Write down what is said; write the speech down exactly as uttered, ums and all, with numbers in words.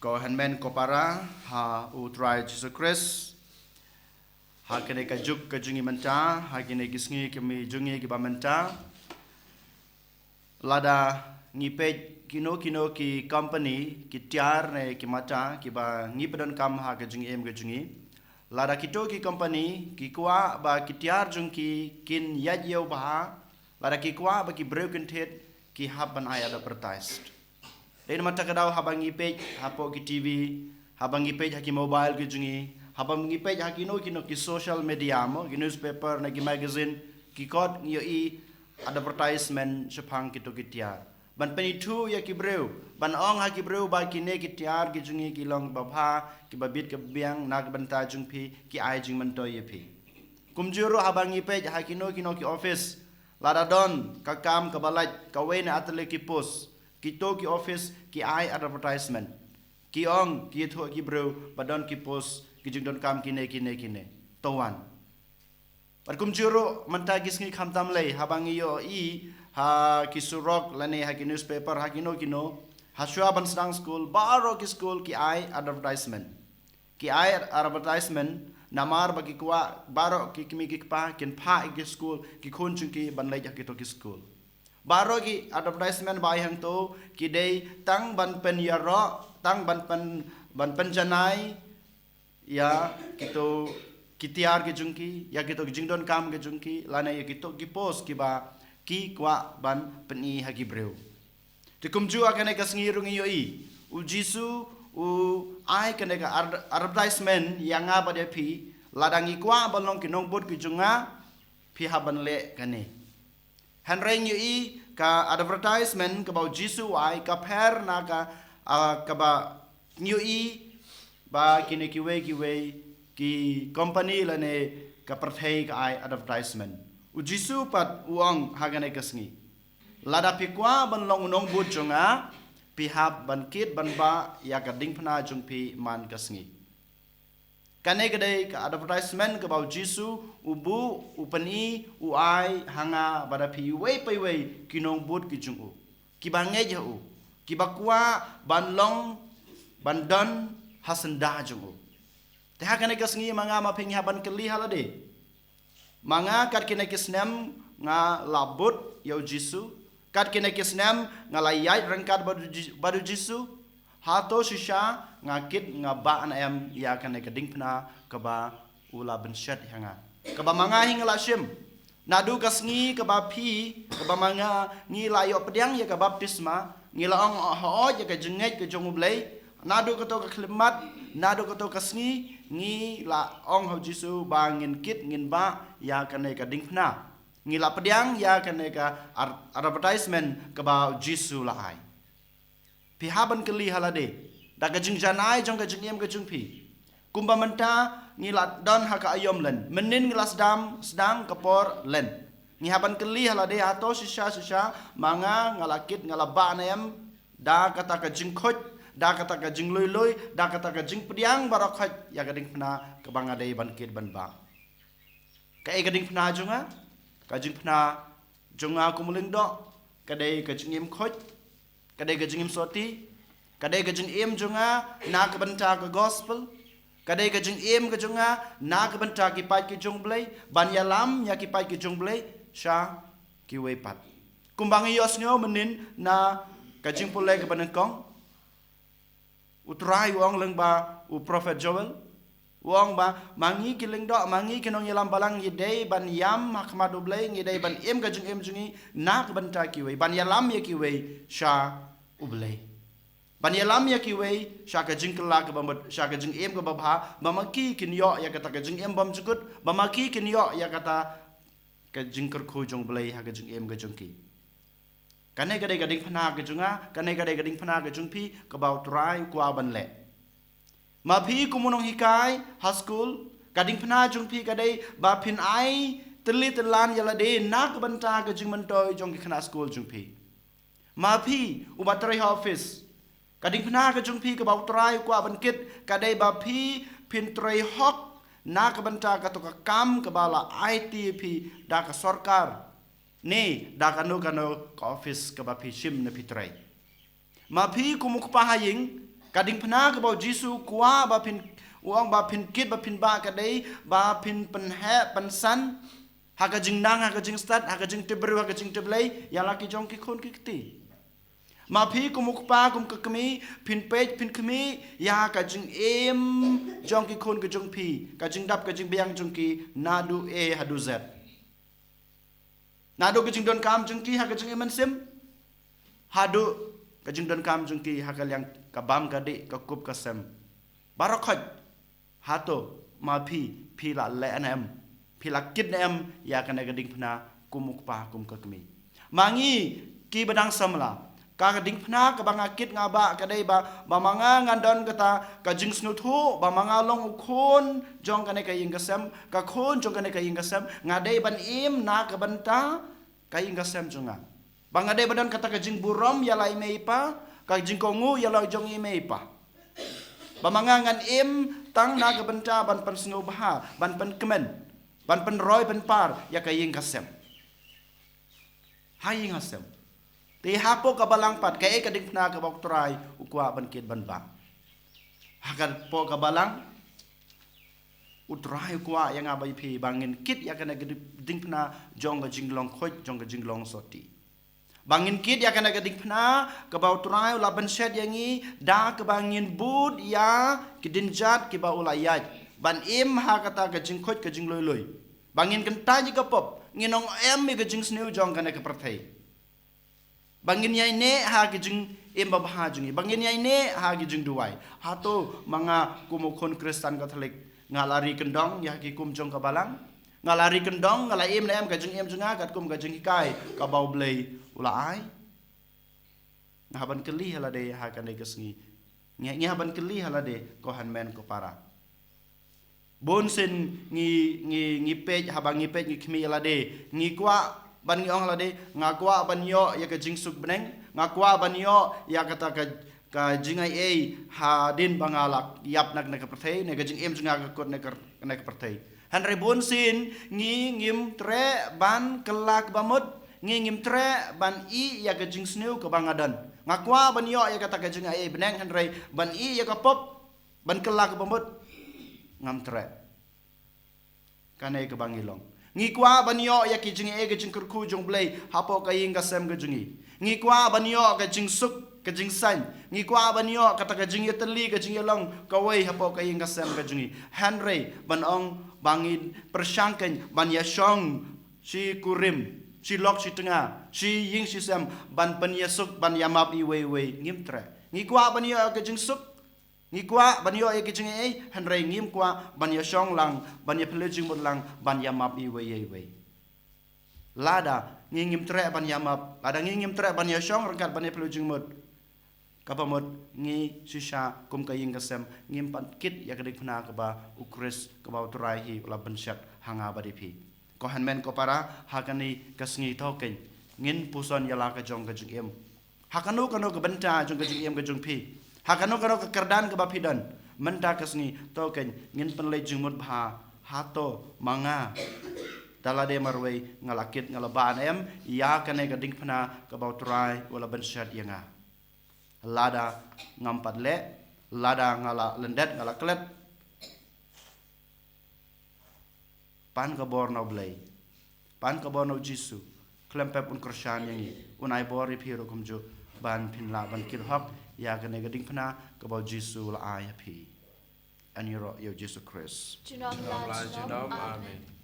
Ko hynmen ko para ha U Trai Jisu Khrist, ha kane ka juk ka jong ngi mynta, ha kine ki sngi ki mi jong ngi kiba mynta, lada ngi peit kino kino ki company, ki tiar ne ki mata kiba ngi pyndonkam ha ka jingim ka jong ngi, lada kito ki company ki kwah ba ki tiar jong ki kin ïaid ïew bha, lada ki kwah ba ki briew kin thied, ki hap ban ai advertised. Dei namar kata ka daw haba ngi peit hapoh ki T V, haba ngi peit ha ki mobile ki jong ngi, haba ngi peit ha kino kino ki social media mo, ki newspaper ne ki magazine, ki kot ngi ïohi advertisement shaphang kito ki tiar. Ban pynithuh ïa ki briew, ban ong ha ki briew ba kine ki tiar ki jong ngi ki long babha, kiba bit kiba biang, na ka bynta jong phi, ki ai jingmyntoi ïa phi. Kumjuh ruh haba ngi peit ha kino kino ki office, lada don ka kam kaba lait, kawei ne ar tylli ki post, kito ki office ki ai advertisement. Ki ong, ki ïathuh ki briew ba don ki post, ki jingdonkam kine kine kine. To wan. Bad kumjuh ruh mynta ki sngi khamtam lei, haba ngi ïohi ha ki surok lane ha ki newspaper, ha kino kino, ha shuwa ban sdang skul, baroh ki skul ki ai advertisement. Ki ai advertisement namar ba ki kwah baroh ki kmie ki kpa kin phah ïa ki skul, ki khun jong ki ban leit ha kito ki skul. Baroh ki advertisement ba ai hangto ki dei tang ban pynïaroh, tang ban pyn, ban pynjanai ïa kito ki tiar ki jong ki, ïa kito ki jingdonkam ki jong ki, lane ïa kito ki post kiba ki kwah ban pyni ha ki briew. Te kumjuh ha kane ka sngi ruh ngi ïohi, U Jisu u ai kane ka ad-, advertisement ïa nga bad ïa phi, lada ngi kwah ban long ki nongbud ki jong nga, phi hap ban leh kane. Hynrei ngi ïohi ka advertisement kaba U Jisu u ai ka pher na ka, ah, kaba ngi ïohi ba kine kiwei kiwei ki company lane ka pyrthei ka ai advertisement. U Jisu pat u ong ha kane ka sngi, lada phi kwah ban long u nongbud jong nga, phi hap ban kit ban bah ïa ka diengphna jong phi man ka sngi. Kane ka dei ka advertisement kaba U Jisu u buh, u pyni, u ai ha nga bad ha phi, iwei pa iwei ki nongbud ki jong u, kiba ngeit ha u, kiba kwah ban long, ban don ha syndah jong u. Te ha kane ka sngi ma nga ma phi ngi hap ban kylli ha lade. Ma nga kat kine ki snem nga la bud ïa U Jisu, kat kine ki snem nga la ïaid ryngkat bad U Ji-, bad U Jisu. Hato shisha nga kit nga bah ne em ïa kane ka diengphna kaba u la pynshet ïa nga, kaba ma nga hi nga la shim. Naduh ka sngi kaba phi, kaba ma nga ngi la ïoh pdiang ïa ka baptisma, ngi la ong hooid ïa ka jingngeit ka jong U Blei. Naduh kato ka khyllipmat, naduh kato ka sngi, ngi la ong ha U Jisu ba ngin kit ngin bah ïa kane ka diengphna. Ngi la pdiang ïa kane ka ar-, advertisement kaba U Jisu la ai. Phi hap ban kylli ha lade da ka jingjanai jong ka jingim ka jong phi. Kumba mynta ngi la don ha ka aïom Lent, mynnin ngi la sdang, sdang ka por Lent. Ngi hap ban kylli ha lade, hato shisha shisha ma nga nga la kit nga la bah ne em da kata ka jingkhuid, da kata ka jinglui lui, da kata ka jingpdiang baroh khoit ïa ka diengphna kaba nga dei ban kit ban bah. Kaei ka diengphna jong nga? Ka jingphna jong nga kum u lyngdoh ka dei ka jingim khuid, ka dei ka jingim sotti, ka dei ka jingim jong nga na ka bynta ka gospel, ka dei ka jingim ka jong nga na ka bynta ki paid ki jong U Blei, ban ïalam ïa ki paid ki jong U Blei sha kiwei pat. Kumba ngi ïohsngew mynnin na ka jingpule kaba nyngkong, U Trai u ong lyngba u prophet Joel, u ong ba ma ngi ki lyngdoh, ma ngi ki nongïalam balang ngi dei ban ïam ha khmat U Blei, ngi dei ban im ka jingim jong ngi na ka bynta kiwei, ban ïalam ïa kiwei sha U Blei, ban ïalam ïa kiwei sha ka jingkylla kaba mut, sha ka jingim kaba bha, ba ma ki kin ïoh ïa kata ka jingim bymjukut, ba ma ki kin ïoh ïa kata ka jingkyrkhu jong U Blei ha ka jingim ka jong ki. Kane ka dei ka diengphna ka jong nga, kane ka dei ka diengphna ka jong phi, kaba U Trai u kwah ban leh. Ma phi kum u nonghikai ha skul, ka diengphna jong phi ka dei ba phin ai tylli tyllan ïa lade na ka bynta ka jingmyntoi jong ki khynnah skul jong phi. Ma phi uba trei ha office, ka diengphna ka jong phi kaba U Trai u kwah ban kit ka dei ba phi phin trei hok na ka bynta kato ka kam kaba la aiti ïa phi da ka sorkar, ne da kano kano ka office kaba phi shim ne phi trei. Ma phi kum u kpa ha ïing, Ka diengphna kaba u Jisu u kwah ba phin, u ong ba phin kit, ba phin bah ka dei ba phin pynheh pynsan ha ka jingnang, ha ka jingstad, ha ka jingtip briew, ha ka jingtip Blei ïa la ki jong ki khun ki kti. Ma phi kum u kpa, kum ka kmie, phin peit, phin khmih ïa ka jingim jong ki khun ki jong phi, ka jingdap ka jingbiang jong ki naduh A haduh Z. Naduh ka jingdonkam jong ki ha ka jingim mynsiem haduh ka jingdonkam jong ki ha ka liang ka bam ka dih, ka kup ka sem. Baroh khoit. Hato ma phi, phi la leh ne em, phi la kit ne em ïa kane ka diengphna kum u kpa, kum ka kmie? Ma ngi kiba dang samla, ka diengphna kaba nga kit nga bah ka dei ba, ba ma nga ngan don kata ka jingsngewthuh ba ma nga long u khun jong kane ka ïing ka sem, ka khun jong kane ka ïing ka sem, nga dei ban im na ka bynta ka ïing ka sem jong nga. Ba nga dei ban don kata ka jingburom ïa la i mei i pa, ka jingkohnguh ïa la jong i mei i pa. Ba ma nga ngan im tang na ka bynta ban pynsngewbha, ban pynkmen, ban pynroi pynpar ïa ka ïing ka sem. Ha ïing ha sem. Te hapoh ka balang pat, kaei ka diengphna kaba u Trai u kwah ban kit ban bah? Hapoh ka balang, u Trai u kwah ïa nga bad ïa phi ba ngin kit ïa kane ka diengphna jong ka jinglong khuid, jong ka jinglong sotti. Ba ngin kit ïa kane ka diengphna kaba u Trai u la bynshet ïa ngi da kaba ngin bud ïa ki dienjat kiba u la ïaid, ban im ha kata ka jingkhuid ka jingloi loi. Ba ngin kyntait ïa ka pop, ngin ym em ïa ka jingsniew jong kane ka pyrthei. Ba ngin ïaineh ha ki jingim babha jong ngi, ba ngin ïaineh ha ki jingduwai. Hato ma nga kum u khun Khristan Katholik nga la ri kyndong ïa ki kum jong ka balang? Nga la ri kyndong, nga la im ne em ka jingim jong nga katkum ka jinghikai kaba u Blei u la ai? Nga hap ban kylli ha lade ha kane ka sngi. Ngi, ngi hap ban kylli ha lade, ko hynmen ko para. Bun sien ngi, ngi, ngi peit, haba ngi peit ngi khmih ïa lade, ngi kwah ban ngi ong ha lade, nga kwah ban ïoh ïa ka jingsuk bneng, nga kwah ban ïoh ïa kata ka, ka jingaiei hadien ba nga la ïap na kane ka pyrthei, ne ka jingim jong nga ka kut na kane ka pyrthei. Hynrei bun sien ngi ngim treh ban kylla kaba mut, ngi ngim treh ban ïeh ïa ka jingsniew kaba nga don. Nga kwah ban ïoh ïa kata ka jingaiei bneng, hynrei ban ïeh ïa ka pop, ban kylla kaba mut, ngam treh. Kane kaba ngi long. Ngi kwah ban ïoh ïa ki jingaiei, ka jingkyrkhu jong u Blei hapoh ka ïing ka sem ka jong ngi. Ngi kwah ban ïoh ka jingsuk, ka jingsain. Ngi kwah ban ïoh kata ka jingïatylli, ka jingïalong kawei hapoh ka ïing ka sem ka jong ngi. Hynrei ban ong ba ngin pyrshang kein ban ïashong shi kurim, shi lok shi tnga, shi ïing shi sem, ban pynïasuk, ban ïamap iwei ïa iwei, ngim treh. Ngi kwah ban ïoh ka jingsuk, ngi kwah ban ïoh ïa ka jingaiei, hynrei ngim kwah ban ïashong lang, ban ïaphylliew jingmut lang, ban ïamap iwei ïa iwei. Lada ngi ngim treh ban ïamap, lada ngi ngim treh ban ïashong ryngkat ban ïaphylliew jingmut, kaba mut ngi shisha kum ka ïing ka sem ngim pat kit ïa ka diengphna kaba u Khrist, kaba u Trai hi u la bynshet ha nga bad ïa phi. Ko hynmen ko para, ha kane ka sngi to kein ngin puson ïa la ka jong ka jingim. Ha kano kano ka bynta jong ka jingim ka jong phi, ha kano kano ka kyrdan kaba phi don mynta ka sngi, to kein ngin pynleit jingmut bha, hato ma nga da lade marwei nga la kit, nga la bah ne em ïa kane ka diengphna kaba u Trai u la bynshet ïa nga? Lada ngam pat leh, lada nga la lyndet, nga la klet, pan ka bor na u Blei, pan ka bor na u Jisu, khlem pep un kyrshan ïa ngi, un ai bor ïa phi ruh kumjuh, ban phin lah ban kit hok ïa kane ka diengphna kaba u Jisu u la ai ha phi. Yn ïaroh ïa u Jisu Khrist. Junom la junom. Amen.